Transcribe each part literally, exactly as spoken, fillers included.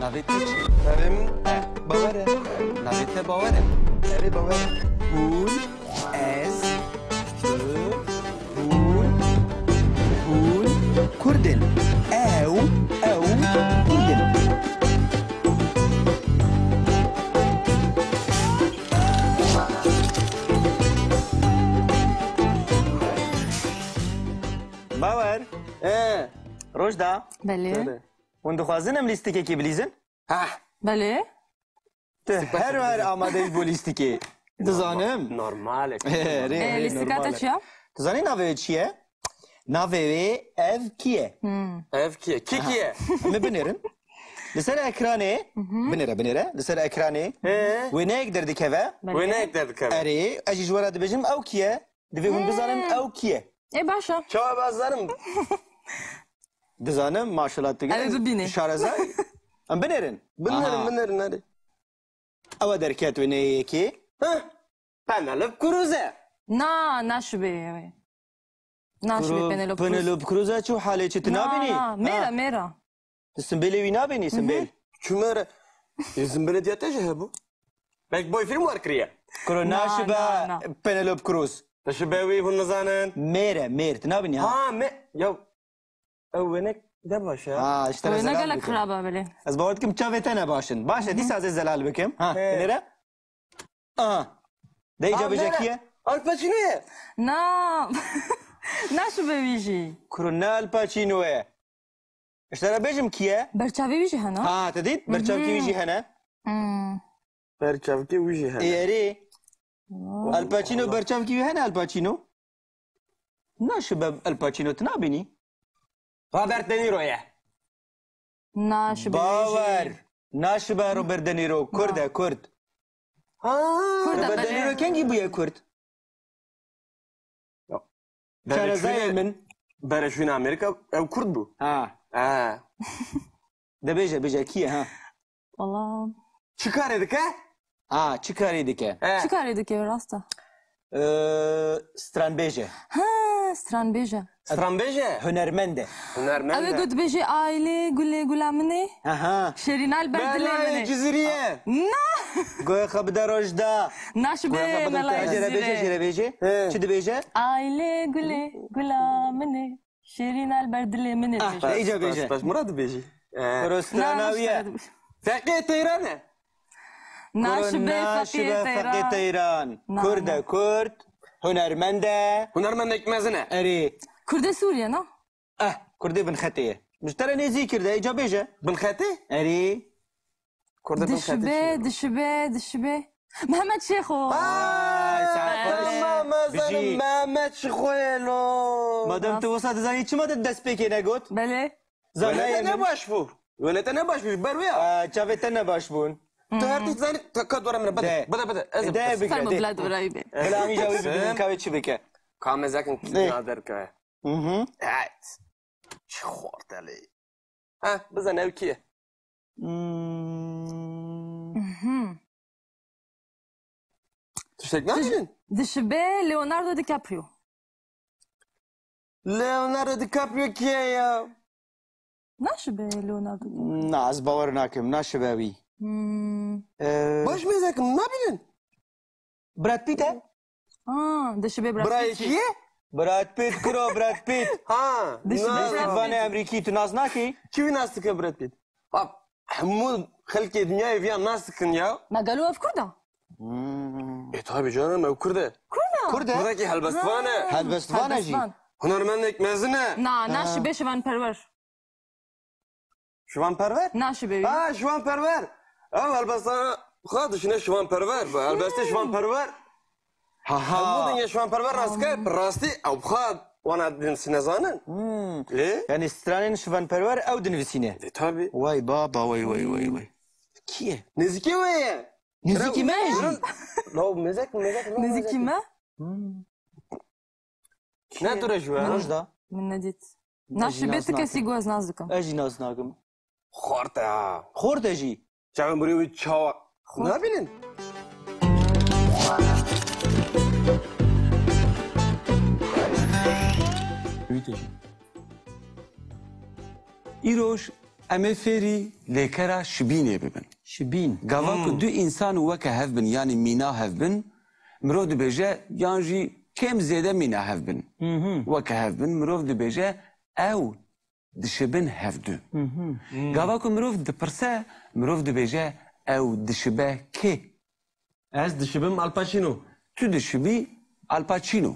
Navê te çi? Navê min Bawer e. Navê te Bawer e? Erê, Bawer e. Hûn, ez, tu, hûn, hûn Kurd in. Ew, ew Kurd in. Bawer. He. Rojda. Belê. Belê. Hûn dixwazin em lîstikekê bilîzin? Hah. Belê. Tu her her amadeyî bo lîstikê. Dizanim. Normal e. Rê, Ê, rê, lîstika normal te e. Çi ye? Tu zanî navê wê çi ye? Navê wê ev kî ye? Hmm. Ev kî ye? Kî kî ye? Em ê binêrin. Li ser ekranê, binêre, binêre. Li ser ekranê He. wêneyek derdikeve. Belê. Wêneyek derdikeve. Erê, ez jî ji we re dibêjim ew kî ye? Divê hûn Hmm. bizanin ew kî ye? Ê, baş e. Çawa bazarim? Dizanim, maşallah, tu Ew ê bibînî. Şareza. Em binêrin. Binêrin, Aha. binêrin, hadi. Ew derket wêneyê yekê. Heh. Penelope Cruz e. Na, naşibê wê. Naşibê Kuro, Penelope Cruz. Penelope Cruz e, çi halê çi tu Na, nabînî? na, mêra, Ha. mêra. Tu simbêlê wî nabînî, simbêl? Çûme re. Ê, simbêlê diya te jî hebû. Belkî boyfriend wer kiriye. Kuro Na, naşibe na, na. Penelope Cruz. Naşibe wî hûn nizanin. Mêr e, mêr. Tu nabînî ha? Ha, me-, ya, ew wênek ne baş e. Ha, işte Wêne reza gelek bikim. Xirab e belê. Ez bawer dikim çavê te ne baş in. Baş e, dîsa ez ê zelal bikim. Ha, He. binêre. Aha. Dê îca Aa, bêje nere? Kî ye? Al Pacino ye. Na. Naşibe wî jî. Kuro ne Al Pacino ye. Ji te re bêjim kî ye? Berçavê wî jî hene? Ha, te dît? Berçavkî wî jî hene. Hmm. Berçavkî wî jî hene. Ê, erê. Al Pacino berçavkî wî hene, Al Pacino? Naşibe Al Pacino tu nabînî? Robert De Niro ye. Naşibe Bawer. Naşibe Robert De Niro. Kurd e, Kurd. Ha. Kurd e, Robert De Niro belê. Kengî bûye Kurd? Ya. Şarezayê Berê çûyê, min. Berê çûyê Amerîka ew Kurd bû. Ha. Ha. De bêje, bêje kî ye, ha? Wala. Çi karê dike? Ha, çi karê dike? He. Çi karê dike, rast e? Ee, stranbêj e. Ha, stranbêj e. Stranbêj e? Hunermend e. Hunermend e. Ew ê ku dibêje aîlê gulê gula min ê. Aha. Şêrîna li ber dilê min ê. Cizîrî ye. Na. Goya xwe bide Rojda. Naşibe Goya xwe bide Mela Cizîrî. Jê re bêje, jê re bêje. He. Çi dibêje? Aîlê gulê gula min ê. Şêrîn el ber dilê min ê Ah, dibêje. Îca bêje. Bes, bes, Murad dibêjî. Eh. Kuro strana wî ye. Feqê Teyran e. Naşibe Feqê Teyran. Feqê Teyran. Na, Kurd e, na. Kurd. Hunermend e. Hunermendek mezin e. Erê. Kurdê Sûriye, na? Eh, Kurdê Binxetê ye. Ji te re nêzî kirde, îca bêje. Binxetê? Erê. Kurda bin Dişibe, xetî dişibe, dişibe. Mehmet Şêxo. Ay, saet xweş. Tamam, ez Bijî. Mehmet Şêxo ye lo. Madem tu wisa dizanî, çima te destpêkê negot? Belê. Zanayê Wêne te min. Ne baş bû. Wêne te ne baş bû, ber wê ya. Aa, çavê te ne baş bûn. Tu her tişt zanî, te ka dora min, bide, De. Bide, bide. Ez De, bide. Fermo de. Bila em îja wî bibînin, ka wê çi bike. Ka mezekin De. Kî nader ke. Mhm. Evet. Çi xortelê. Ha, bizane ew kî ye? Hmm. Mhm. Tiştek nabînin? Dişibe Leonardo DiCaprio. Leonardo DiCaprio kî ye ya? Naşibe Leonardo DiCaprio. Na, ez bawer nakim, naşibe wî. Hmm. Ee, Baş mêzekim, nabînin? Brad Pitt e? Ha, dişibê Brad Pitt. Brad Pitt? Brad Pitt, kuro Brad Pitt. Ha, Dişibê na. Brad Pitt. Vanê Emrîkî, tu nas nakî? Kî wî nas dike Brad Pitt? Bak, hemû xelkê dinyayê viya nas dikin ya. Me gelo ev Kurd e? Hmm. E, tabi canım, ev Kurd e. Kurd e? Kurd e? Kurdekî helbestvan e. Ha. Helbestvan e jî. Helbestvan. Hunermendek mezin e. Na, na, Ha. Şibê şivanperwer. Şivan Perwer? Naşibê wî. Ha, Şivan Perwer. Ew helbesta xwe dişine Şivan Perwer. Bi helbestê Şivan Perwer. Ha, ha. Hemû dinya Şivan Perwer nas dike, bi rastî ew bi xwe wana dinivîsîne zanin. Hmm. Ê? Yani stranên Şivan Perwer ew dinivîsîne. E, tabi. Way baba, way, way, way, way. Kî ye? Nêzîkê we ye. Nêzîkî me ye jî. Lo, mezek, mezek, lo, Nêzîkî mezek. Me? Hmm. Ne dure ji we? Rojda. Min nedît. Naşibê ti kesî ku ez nas dikim. Ez jî nas nakim. Xort e ha. Xort e jî. Çavên burê wî çawa? Xort. Nabînin? Wî te jî. Îroj Em ê fêrî lêkera şibînê bibin. Şibîn. Gava ku Hmm. du însan weke hev bin, yanî mîna hev bin, mirov dibêje, yan jî kêm zêde mîna hev bin. Mhm. Weke hev bin, mirov dibêje, ew dişibin hevdu. Mhm. Hmm. Gava ku mirov dipirse, mirov dibêje, ew dişibe kê? Ez dişibim Al Pacino. Tu dişibî Al Pacino.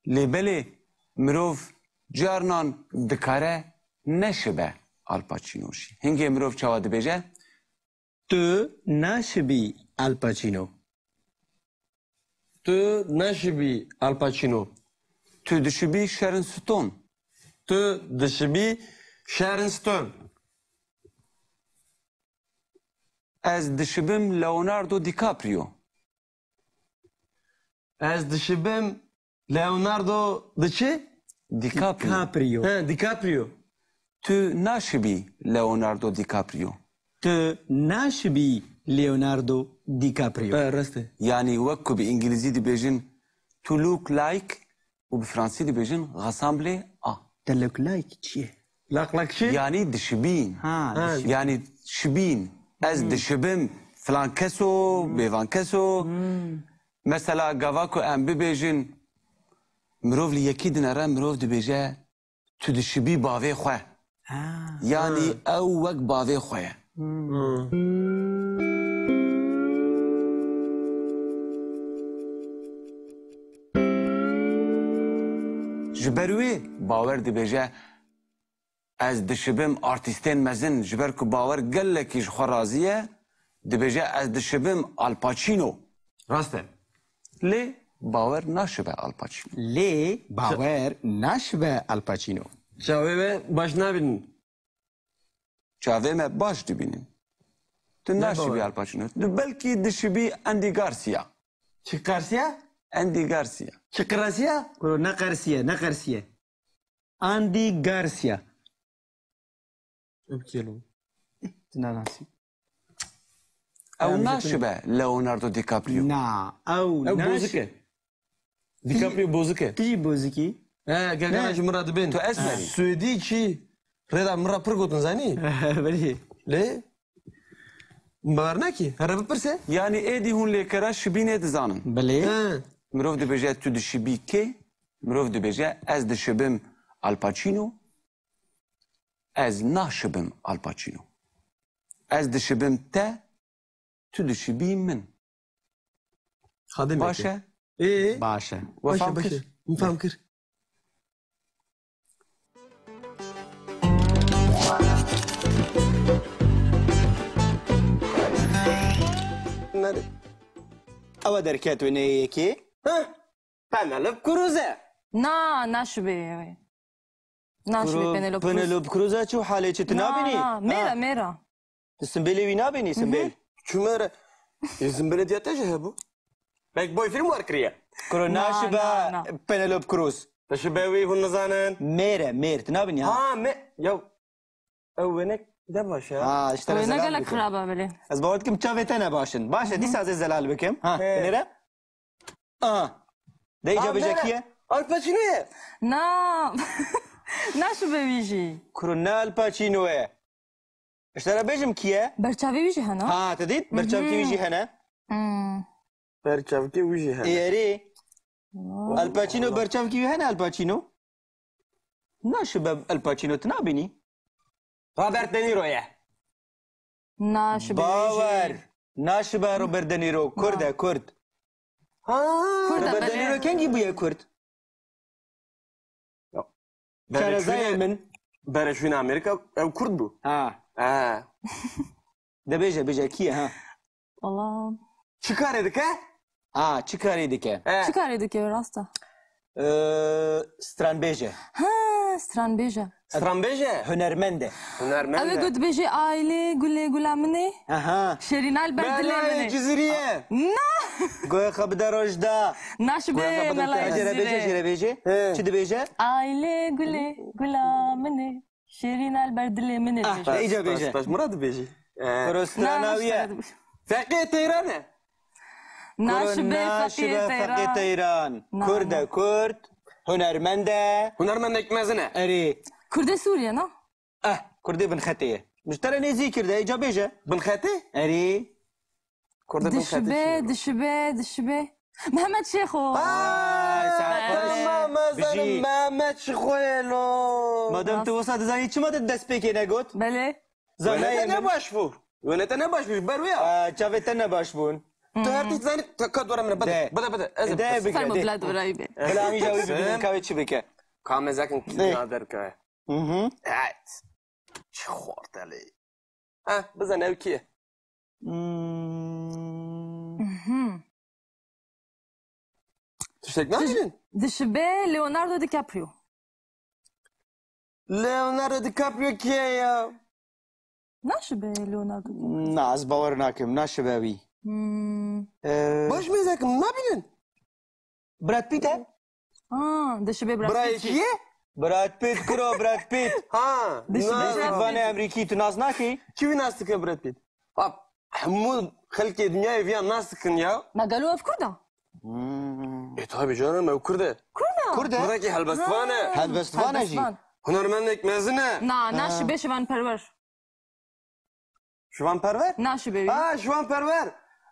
Lê belê mirov carnan dikare neşibe Al Pacino jî. Hingê mirov çawa dibêje? Tu naşibî Al Pacino. Tu naşibî Al Pacino. Tu dişibî Sharon Stone. Tu dişibî Sharon Stone. Ez dişibim Leonardo DiCaprio. Ez dişibim Leonardo di çi? DiCaprio. DiCaprio. He, DiCaprio. Tu naşibî Leonardo DiCaprio. Tu naşibî Leonardo DiCaprio. He, rast e. Yanî wek ku bi îngilîzî dibêjin, "To look like" û bi fransî dibêjin, "ressembler à". To look like çi ye? Lak lak çi? Yanî dişibîn. Ha, Ha. dişibîn. Yanî şibîn. Ez Hmm. dişibim filan keso, Hmm. bêvan keso. Hmm. Mesela gava ku em bibêjin, mirov li yekî dinere, mirov dibêje, "Tu dişibî bavê xwe." Ha. Yanî Ha. ew wek bavê xwe ye. Hmm. Hmm. Ji ber wê Bawer dibêje, "Ez dişibim artîstên mezin", ji ber ku Bawer gelekî ji xwe razî ye, dibêje, "Ez dişibim Al Pacino." Rast e. Lê Bawer naşibe Al Pacino. Lê Bawer naşibe Al Pacino. Çavê we baş nabînin. Çavê me baş dibînin. Tu Ne naşibî Bawer? Al Pacino. Tu belkî dişibî Andy Garcia. Çi Garcia? Andy Garcia. Çi Garcia? Kuro ne Garcia, ne Garcia. Andy Garcia. Ev kêlo. Tu nanasî. Ew Em naşibe Leonardo DiCaprio. Na, ew Ew naş- bozik e. DiCaprio bozik e. Tu jî bozikî. He, gegana Ne? ji min re dibên. Tu esmerî. Swêdî çi? Rêda min re pir gotin, zanî? Belê. Lê? Bawer nakî. Here bipirse. Yanî êdî hûn lêkera şibînê dizanin. Belê. He. Mirov dibêje, "Tu dişibî kê?" Mirov dibêje, "Ez dişibim Al Pacino." Ez naşibim Al Pacino. Ez dişibim te, tu dişibî min. Xadimeke. Baş e? Ê, Baş e. We baş e, fam baş e. kir? Min fam kir. Ew derket wê neyê yekê. Ha? Penelope Cruz e. Na, naşibê wê. Naşibê Kuro, Penelope Cruz. Penelope Cruz e çi halê çi tu Na, nabînî? na, mêra, Ha. mêra. Tu simbêlê wî nabînî, simbêl? Çûme re. Ê, simbêlê diya te jî hebû. Belk boy fîlm war kiriye. Kuro Na, naşibe na, na. Penelope Cruz. Te şibe wî hûn nizanin. Mêr e, mêr. Tu nabînî ha? Ha, me-, ya, ew wênek de baş e. Ha, işte Wêne zelal gelek bikim. xirab e belê. Ez bawer dikim çavê te ne baş in. Baş e, dîsa ez ê zelal bikim. Ha, He. binêre. Aha. Dê îca Aa, bêje nere? kî ye? Al Pacino ye. Na. Naşibe wî jî. Kuro ne Al Pacino ye. Ji te re bêjim kî ye? Berçavê wî jî hene. Ha, te dît? Berçavkî wî jî hene. Hmm. Berçavkî wî jî hene. Ê, erê. Al Pacino berçavkî wî hene Al Pacino? Naşibe Al Pacino tu nabînî? Robert De Niro ye. Naşibe Bawer. jî. Naşibe Robert De Niro. Kurd Na. e, Kurd. Ha. Kurd e, Robert De belê. Niro kengî bûye Kurd? Ya. Şarezayê Berê çûyî, min. Berê çûyî Amerîka, ew Kurd bû. Ha. Ha. De bêje, bêje, kî ye, ha? Wala. Çi karê dike? Ha, çi karê dike? He. Çi karê dike, rast e? Ee, stranbêj e. Ha, stranbêj e. Stranbêj e? Hunermend e. Hunermend e. Ew ê got bêjê ailê gulê gula min ê. Aha. Şêrîn al ber dilê min ê. Cizîrî ye. Na! Goya xwe bide rojda. Naşibê Goya xwe bide Mela rojda. Cizîrê. Jê re bêje, jê re bêje. He. Çi dibêje? Ailê gulê gula min ê. Şêrîn al ber dilê min ê. Ah, dibêje. Îca bêje. Baş, baş, Murad dibêje. Ee. Kuro strana wî ye. Feqê Teyran e. Naşibe Feqî Teyran. Naşibe Feqî Teyran. Na, Kurd e, na. Kurd. Hunermend e. Hunermendek mezin e. Erê. Kurdê Sûriye, na? Eh, Kurdê bin xetê ye. Ji te re nêzî kir de, îca bêje. Bin xetê? Erê. Kurdê bin xetê Dişibe, çi? Dişibe, dişibe. Mehmet Şêxo. Ay, saet xweş. Mehmet Bijî. Zalim Mehmet Şêxo ye lo. Madem tu wisa dizanî, çima tu destpêkê negot? Belê. Zanayê Wêne te min. Ne baş bû. Wêne te ne baş bû, ji ber wê ya. Aa, çavê te ne baş bûn. Tu her tî zanî, te ka dora min, bide, De. Bide, bide. Ez De, bide. Bigre, Fermo de. Bila dora wî be. Bila amîja wî bibînin, ka wê çi bike. Ka mezekin De. Kî nader ka. Hı hı. Evet. Çi xortelê. Ha, bizane ew kî ye? Hmm. Mhm. Tiştek nabînin? Dişibe Leonardo DiCaprio. Leonardo DiCaprio kî ye ya? Naşibe Leonardo DiCaprio. Na, ez bawer nakim. Naşibe wî. Hmm. Ee, Baş mêzekim nabînin? Brad Pitt e? Ha, dişibe Brad Pitt. Brayê kî ye? Brad Pitt, kuro Brad Pitt. Ha, Dişibe na. Brad Pitt. Vanê Emrîkî, tu nas nakî? Kî wî nas dike Brad Pitt? Bab, hemû xelkê dinyayê viya nas dikin ya. Me gelo ev Kurd e? Hmm. E, tabi canım, ew Kurd e. Kurd e? Kurd e? Kurdekî helbestvan e. Ha. Helbestvan e jî. Helbestvan. Hunermendek mezin e. Na, na Ha. şibe şivan perwer. Şivan Perwer? Naşibe wî. Ha, Şivan Perwer.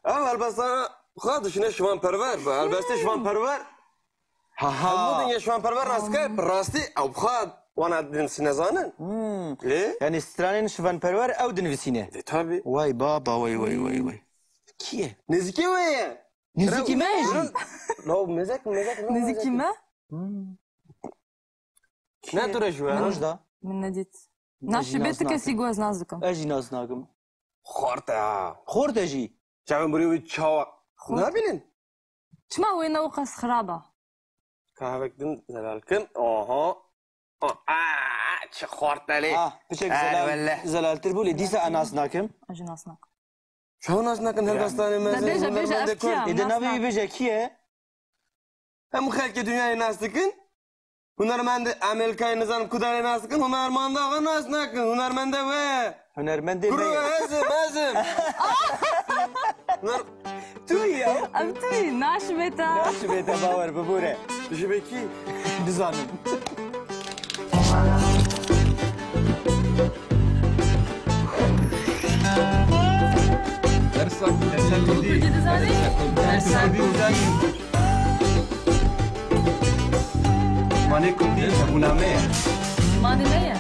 Ew helbestana xwe dişine Şivan Perwer. Bi helbestê Şivan Perwer. Ha, ha. Hemû dinya Şivan Perwer nas dike, bi rastî ew xwe wana din sine zanin. Hmm. Lê? Yani stranên Şivan Perwer ew dinivîsîne. E, tabi. Vay baba, vay, vay, vay, vay. Kî ye? Nêzîkê wê ye. Nêzîkî me ye jî. Lo, mezek, mezek, lo, Nêzîkî mezek. Me? Hmm. Ne dure ji we? Min, Rojda. Min nedît. Naşibe tu kesî ku ez nas dikim. Ez jî nas nakim. Xort e ha. Xort e jî. Çavên birî wî çawa? Xort. Nabînin? Çima wê ne wqas xirab e? Kahvek din zelal kin. Oho. O, aa, çi xortelê. Ah, piçek Er zelal, wele. Zelaltir bû lê dîsa ez nas nakim. Ez jî nas nakim. Çawa nas nakin helbestanê mezin? De bêje, bêje, hunermendê ev kî ye? Ê de navê wî bêje kî ye? Hemû xelkê dinyayê nas dikin. Hunermendê Amerîkayê nizanim ku derê nas dikin, hunermenda xwe nas nakin. Hunermende wê. Hunermendê Kuro me ye. Ez im, ez im. Huner- Tu yî ya. Ev tu yî, naşibe te. Naşibe te, bawer bibûre. Ji be kî? Dizanim. Dersa, dersa Kurdî. Kurdî dizanî? Dersa Kurdî. Zimanê Kurdî hebûna me ye. Zimanê me ye.